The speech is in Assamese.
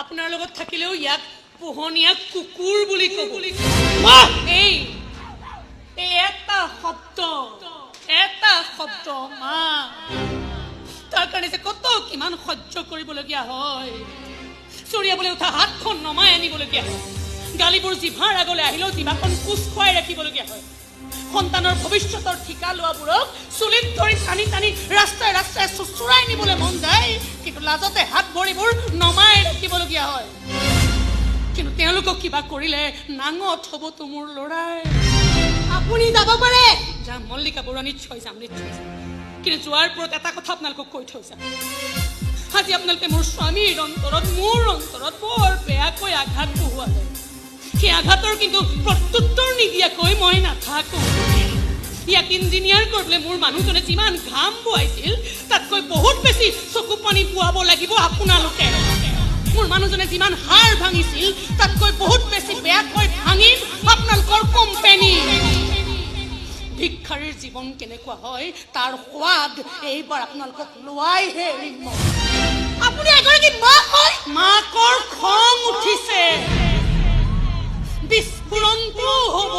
আপোনাৰ লগত থাকিলেও ইয়াক পোহনীয়া কুকুৰ বুলি ক'ব। এই এই এটা শব্দ, এটা শব্দ মা, তাৰ কাৰণে যে কত কিমান সহ্য কৰিবলগীয়া হয়। চৰিয়াবলৈ উঠা হাতখন নমাই আনিবলগীয়া হয়, গালিবোৰ জিভাৰ আগলৈ আহিলেও জিভাখন কোচ খুৱাই ৰাখিবলগীয়া হয়। সন্তানৰ ভৱিষ্যতৰ ঠিকা লোৱাবোৰক চুলিত ধৰি টানি টানি ৰাস্তাই ৰাস্তাই চোঁচৰাই নিবলৈ মন যায়, কিন্তু লাজতে হাত ভৰিবোৰ নমাই ৰাখিবলগীয়া হয়। কিন্তু তেওঁলোকক কিবা কৰিলে নাঙত হ'বতো মোৰ ল'ৰাই। আপুনি যাব পাৰে। যাম মল্লিকা বৰুৱা, নিশ্চয় যাম, নিশ্চয় যাম। কিন্তু যোৱাৰ পৰত এটা কথা আপোনালোকক কৈ থৈ যাম। আজি আপোনালোকে মোৰ স্বামীৰ অন্তৰত, মোৰ অন্তৰত বৰ বেয়াকৈ আঘাত বহুৱালে। সেই আঘাতৰ কিন্তু প্ৰত্যুত্তৰ নিদিয়াকৈ মই নাথাকো। ইয়াক ইঞ্জিনিয়াৰ কৰিবলৈ মোৰ মানুহজনে যিমান ঘাম বোৱাইছিল, তাতকৈ বহুত বেছি চকু পানী বোৱাব লাগিব আপোনালোকে। মোৰ মানুহজনে যিমান হাড় ভাঙিছিল, তাতকৈ বহুত বেছি বেয়াকৈ ভাঙিম আপোনালোকৰ কোম্পেনী। ভিক্ষাৰীৰ জীৱন কেনেকুৱা হয়, তাৰ সোৱাদ এইবাৰ আপোনালোকক লোৱাইহে এৰিম মই। আপুনি এগৰাকী মাক হয়। মাকৰ খং উঠিছে, বিস্ফোৰণটো হ'ব।